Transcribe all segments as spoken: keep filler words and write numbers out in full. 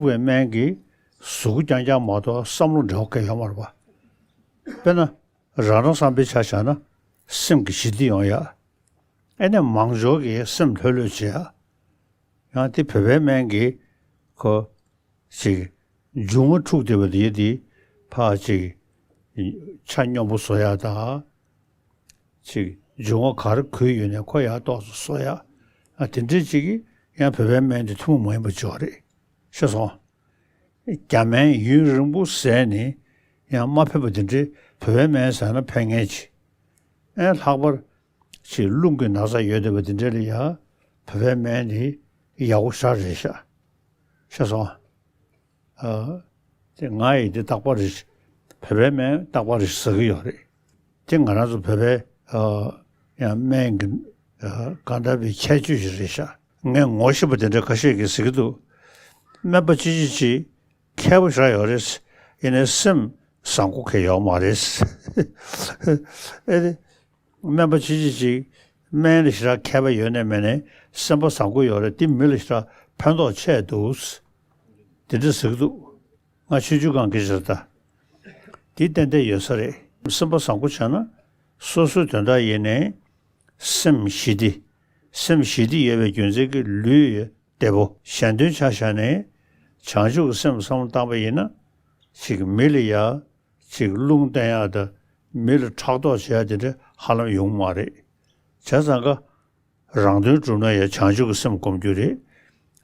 བའི་སྨན་གྱིས་གཟུགས་པོ་རྐྱང་རྐྱང་མ་གཏོགས་བསམ་བློ་འབྲེལ་བ་གང་ཡང་ཡོད་མ་རེད་པ། དཔེར་ན། རང་རང་བསམ་པའི་ཆ་བཞག་ན་སེམས་ཀྱི་ཞི་བདེ་ཡོང་ཡ། ཨེ་ནས་མང་ཇོ་གི་སེམས་ལྷོད་ལྷོད་བྱེད་ཡ། ཡང་དེ་བོད་པའི་སྨན་གྱིས་ཁོ་ཅིག་འབྱུང་བ་འཁྲུགས་བསྡད་པ་དེ་དེ་ཕར་ཅིག་ཆ་སྙོམས་པོ་བཟོ་ཡ་དང་། ཅིག་འབྱུང་བ་ག་རེ་འཁོལ་ཡོད་ནས་ཁོ་ཡར་ཏོག་ཙམ་བཟོ་ཡ། ཨ་དེ་འདྲས་ཅིག་གིས་ཡང་བོད་པའི་སྨན་དེ་ཐུན་མོང་མ་ཡིན་པ་ཅིག་རེད། ཤེས་སོང་། རྒྱ་སྨན་ཡུན་རིང་པོ་བཟས་ནས་ཡང་མ་ཕན་པ་དེ་འདྲས་བོད་པའི་སྨན་བཟས་ན་ཕན་ངེས་ཀྱི། ཨེ་ལྷག་པར་ཅིག་རླུང་གི་ན་ཚ་ཡོད་བསྡད་པ་དེ་འདྲས་ལ་ཡ་བོད་པའི་སྨན་དེ་ཡག་པོ་ཞེ་དྲག་རེད་ཤག། ཤེས་སོང་། ཨ། དེ་ང་ཡིས་དེ་རྟག་པར་རེ་བྱེད། བོད་པའི་སྨན་རྟག་པར་རེ་བྱེད་ཟ་གི་ཡོད་རེད། དེ་ང་རང་ཚོ་བོད་པའི་ཨ། ཡང་སྨན་གྱི་ཨ། གང་འདྲ་བའི་ཁྱད་ཆོས་ཤིག་རེད་ཤག། ངས་ངོ་ཤེས་པ་དེ་འདྲ་ཁ་ཤས་ཀྱིས་ཟེར་གྱི་འདུག། སྨན་པ་ཅི་ཅི་ཅི་མཁས་པོ་ཞེ་དྲག་ཡོད་རེད། ཡིན་ནའི་སེམས་བཟང་པོ་གང་ཡང་ཡོད་མ་རེད། ཨེ་རེད། སྨན་པ་ཆེ་ཆེ་ཅིག་སྨན་ལ་ཞེ་དྲག་མཁས་པ་ཡོད་ནའི་མེད་ནའི་སེམས་པ་བཟང་པོ་ཡོད་རེད། དེ་མི་ལ་ཞེ་དྲག་ཕན་ཐོགས་ཆེ་འདུག། དེ་འདྲ་ཟེར་གྱི་འདུག། ང་ཆུང་ཆུང་སྒང་གི་ཞེ་དྲག་དེ་ཏན་ཏན་ཡོད་ས་རེད། སེམས་པ་བཟང་པོ་བྱས་ན་སོ་སོའི་དོན་དག་ཡིན་ནའི་སེམས་ཞི་བདེ། སེམས་ཞི་བདེ་ཡོད་པའི་རྒྱུ་མཚན་གྱིས་ལུས་བདེ་པོ། གཞན་དོན་ཆ་བཞག་ནས་བྱང་ཆུབ་ཀྱི་སེམས་བསམ་བློ་བཏང་པ་ཡིན་ན་ཅིག་མི་ལ་ཡ། ཅིག་རླུང་བསྟན་ཡག་དང་མི་ལ་ཕྲག་དོག་བྱེད་ཡག་དེ་འདྲ་ཧ་ལམ་ཡོང་མ་རེད། བྱས་ཙང་ཀ་རང་དོན་སྒྲུབ་ན་ཡང་བྱང་ཆུབ་ཀྱི་སེམས་སྒོམ་རྒྱུ་རེད།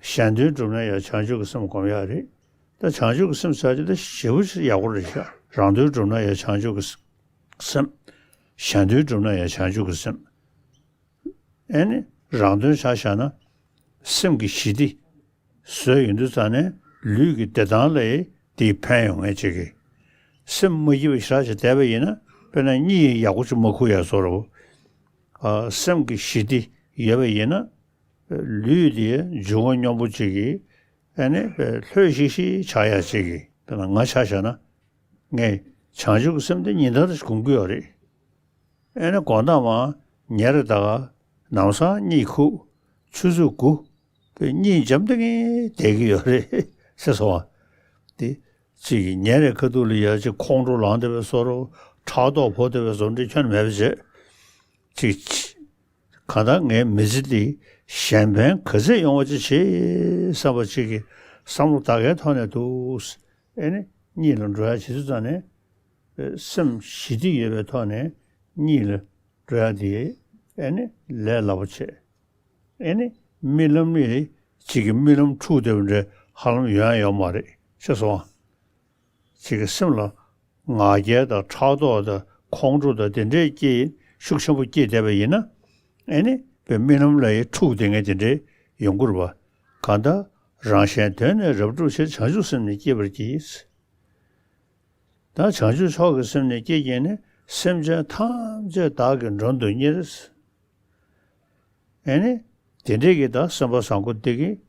གཞན་དོན་སྒྲུབ་ན་ཡང་བྱང་ཆུབ་ཀྱི་སེམས་སྒོམ་ཡག་རེད། ད་བྱང་ཆུབ་ཀྱི་སེམས་ཟེར་ཡག་དེ་ཞེ་པོ་ཅིག་ཡག་པོ་རེད་ཤག། རང་དོན་སྒྲུབ་ན་ཡང་བྱང་ཆུབ་ཀྱི་སེམས། གཞན་དོན་སྒྲུབ་ན་ཡང་བྱང་ཆུབ་ཀྱི་སེམས། ཨེ་ནི་རང་དོན་ཆ་བཞག་ན་སེམས་ཀྱི་ཞི་བདེ། བཟོས་ཡོང་དུས་ཙ་ནས་ལུས་ཀྱི་བདེ་ཐང་ལ་དེ་ཕན་ཡོང་ངེས་ཅིག་གི། སེམས་མ་སྐྱིད་པ་ཞེ་དྲག་ཅིག་བསྡད་པ་ཡིན་ན་དཔེར་ན་གཉིད་ཡག་པོ་ཅིག་མ་ཁུག་ཡག་བཟོ་འདྲ་པོ། ཨ། སེམས་ཀྱི་ཞི་བདེ་ཡོད་པ་ཡིན་ན་ལུས་དེ་འབྱུང་བ་སྙོམས་པོ་ཅིག་གི། ཨ་ནི་ལྷོད་ཤིག་ཤིག་ཆགས་ཡག་ཅིག་གི། དཔེར་ན་ང་ཆ་བཞག་ན་ངས་བྱང་ཆུབ་ཀྱི་སེམས་དེ་ཉིན་ལྟར་སྒོམ་གྱི་ཡོད་རེད། ཨེ་ནི་དགོང་དག་མར་ཉལ་རེ་ད་ག་ལམ་སང་གཉིད་ཁུག། ཆུ་ཚོད་དགུ། དཔེ་གཉིད་འཇམ་ཐིང་ངེ་བསྡད་ཀྱི་ཡོད་རེད། ཤེས་སོང་ང་། དེ་ཅིག་ཉལ་རེ་ཁ་ཐུག་ལ་ཡ་ཅིག་ཁོང་ཁྲོ་ལངས་བསྡད་པའི་བཟོ་འདྲ། ཕྲག་དོག་ཕོག་བསྡད་པའི་བཟོ་འདྲ་ཁྱོན་ནས་མེད་པ་བྱས། ཅིག་གང་ལྟར་ངའི་མི་ཚེ་འདི་གཞན་ཕན་ག་ཚད་ཡོང་བ་ཅིག་བྱེད་བསམ་པ་ཅིག་གི་བསམ་བློ་ད་གའི་ཐོག་ནས་འདུག། ཨེ་ནི་གཉིད་ལ་འགྲོ་ཡ་བྱེད་དུས་ཙང་ནས། སེམས་ཞི་བདེ་ཡོད་པའི་ཐོག་ནས་གཉིད་ལ་འགྲོ་ཡ་དེ་ཨེ་ནི་ལས་སླ་པོ་བྱས། ཨེ་ནི་རྨི་ལམ་ནི་གཅིག་གི་རྨི་ལམ་འཁྲུགས་བསྡད་པ་འདྲ་ཧ་ལམ་ཡོང་ཡ་ཡོད་མ་རེད། ཤེས་སོང་ང་། གཅིག་གི་སེམས་ལ་ང་རྒྱལ་དང་ཕྲག་དོག་དང་ཁོང་ཁྲོ་དང་དེ་འདྲའི་སྐྱེ་ཤུགས་ཆེན་པོ་སྐྱེས་བསྡད་པ་ཡིན་ན། ཨེ་ནི་དཔེ་རྨི་ལམ་ལ་ཡི་འཁྲུགས་བསྡད་མཁན་དེ་འདྲའི་ཡོང་གི་རེད་པ། གང་ལྟར་རང་གཞན་དོན་ནི་རབ་བསྒྲུབ་ཕྱིར། བྱང་ཆུབ་སེམས་ནི་བསྐྱེད་པར་བགྱི། ད་བྱང་ཆུབ་མཆོག་གི་སེམས་ནི་བསྐྱེད་བགྱིས་ནས། སེམས་ཅན་ཐམས་ཅད་བདག་གིས་མགྲོན་དུ་གཉེར། ཨེ་ནི། དེ་འདྲས་ཀྱི་ད་སེམས་པ་བཟང་པོ་དེ་གིས།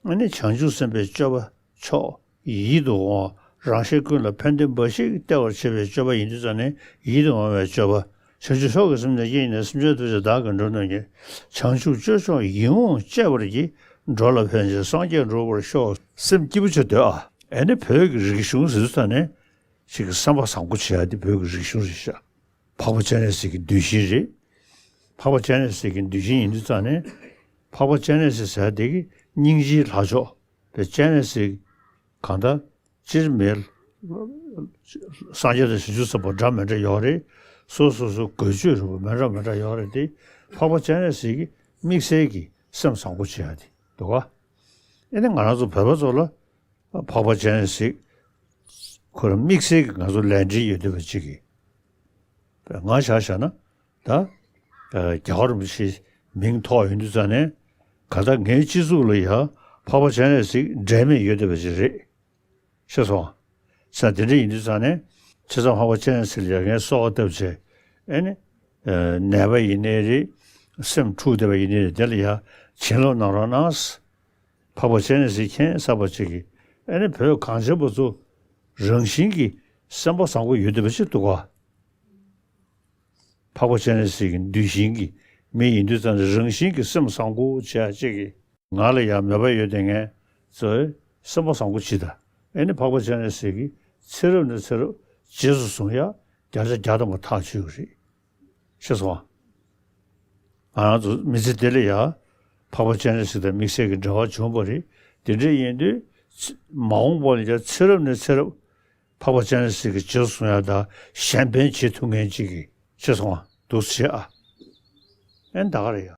ཨེ་ནི་བྱང་ཆུབ་སེམས་དཔའི་སྤྱོད་པ་མཆོག་ཡིད་དུ་འོང་བ། རང་གཞན་ཀུན་ལ་ཕན་བདེ་འབའ་ཞིག་སྟེར་བར་བྱེད་པའི་སྤྱོད་པ་ཡིན་དུས་ཙང་ནས་ཡིད་དུ་འོང་བའི་སྤྱོད་པ། བྱང་ཆུབ་མཆོག་གི་སེམས་ནི་བསྐྱེད་བགྱིས་ནས། སེམས་ཅན་ཐམས་ཅད་བདག་གིས་མགྲོན་དུ་གཉེར། བྱང་ཆུབ་སྤྱོད་མཆོག་ཡིད་འོང་སྤྱད་པར་བགྱི། འགྲོ་ལ་ཕན་ཕྱིར་སངས་རྒྱས་འགྲུབ་པར་ཤོག། སེམས་སྐྱིད་པོ་བྱེད་འདོད་ཨ། ཨེ་ནི་བོད་ཀྱི་རིག་གཞུང་ཟེར་དུས་ཙང་ནས། ཅིག་གི་བསམ་པ་བཟང་པོ་བྱེད་ཡ་དེ་བོད་ཀྱི་རིག་གཞུང་རེད་ཤག། འཕགས་པ་སྤྱན་རས་གཟིགས་ཀྱི་གདུལ་ཞིང་རེད། འཕགས་པ་སྤྱན་རས་གཟིགས་ཀྱི་གདུལ་ཞིང་ཡིན་དུས་ཙང་ནས། འཕགས་པ་སྤྱན་རས་གཟིགས་ཟེར་དེ་གི་སྙིང་རྗེའི་ལྷ་མཆོག་པའི་སྤྱན་རས་གཟིགས། གང་ལྟར་སྤྱིར་མེད། སངས་རྒྱས་དང་བྱང་ཆུབ་སེམས་དཔའ་འདྲ་མི་འདྲ་ཡོད་རེད། སོ་སོ་སོ་འགོས་ཆོས་རུ་མི་འདྲ་མི་འདྲ་ཡོད་རེད་དེ། འཕགས་པ་སྤྱན་རས་གཟིགས་ཀྱི་དམིགས་བསལ་གྱི་སེམས་བཟང་པོ་བྱེད་ཡ་དེ་འདུག་ག། ཨེ་ནི་ང་རང་ཚོ་བོད་པ་ཚོ་ལ། འཕགས་པ་སྤྱན་རས་གཟིགས། ཁོ་རང་དམིགས་བསལ་གྱི་ང་ཚོ་ལས་འབྲེལ་ཡོད་བསྡད་པ་ཅིག་གིས། ང་ཆ་བཞག་ན། ད། རྒྱལ་བ་རིན་པོ་ཆེའི་མིང་ཐོགས་ཡོང་དུས་ཙང་ནས། ག་ད་ངའི་སྤྱི་གཙུག་ལ་ཡ་འཕགས་པ་སྤྱན་རས་གཟིགས་འབྲལ་མེད་ཡོད་བསྡད་པ་ཅིག་རེད། ཤེས་སོང་། ས་དེ་འདྲ་ཡིན་དུས་ཙང་ནས། བྱས་ཙང་འཕགས་པ་སྤྱན་རས་གཟིགས་ལ་ཡ་ངས་གསོལ་བ་བཏབ་བྱས། ཨེ་ནི། ནད་པ་ཡིན་ནའི་རེད། སེམས་འཁྲུགས་བསྡད་པ་ཡིན་ནའི་རེད། དེ་ལ་ཡ་བྱིན་རླབས་གནང་རོགས་གནང་། འཕགས་པ་སྤྱན་རས་གཟིགས་མཁྱེན་གསར་པ་ཅིག་གིས། ཨེ་ནི་བོད་གངས་ཅན་པ་ཚོ་རང་བཞིན་གྱིས་སེམས་པ་བཟང་པོ་ཡོད་བསྡད་པ་ཅིག་འདུག་ག། འཕགས་པ་སྤྱན་རས་གཟིགས་ཀྱི་གདུལ་ཞིང་གི་མི་ཡིན་དུས་ཙང་ནས་རང་བཞིན་གྱིས་སེམས་བཟང་པོ་བྱེད་ཡ་ཅིག་གིས། ང་ལ་ཡང་མོས་པ་ཡོད་བསྡད་མཁན་ཚོས། སེམས་པ་བཟང་པོ་བྱེད་དང་། ཨེ་ནི་འཕགས་པ་སྤྱན་རས་གཟིགས་ཀྱིས་ཚེ་རབས་ནས་ཚེ་རབས་རྗེས་སུ་བཟུང་ཡ་བརྒྱ་ཆ་བརྒྱ་ཐམ་པ་ཐག་ཆོད་ཀྱི་རེད། ཤེས་སོང་ཨ། ང་རང་ཚོ་མི་ཚེ་འདི་ལ་ཡ་འཕགས་པ་སྤྱན་རས་གཟིགས་དང་དམིགས་བསལ་གྱི་འབྲེལ་བ་བྱུང་བ་རེད། དེ་འདྲ་ཡིན་དུས་ཚེ་མ་འོངས་པ་ལ་ཡ་ཚེ་རབས་ནས་ཚེ་རབས་འཕགས་པ་སྤྱན་རས་གཟིགས་ཀྱི་རྗེས་སུ་བཟུང་ཡ་དང་གཞན་ཕན་བྱེད་ཐུབ་མཁན་ཅིག་གི་ཤེས་སོང་ཨ། འདུག་སེ་བྱེད་ཨ། ཨེ་ད་ག་རེད་ཡ།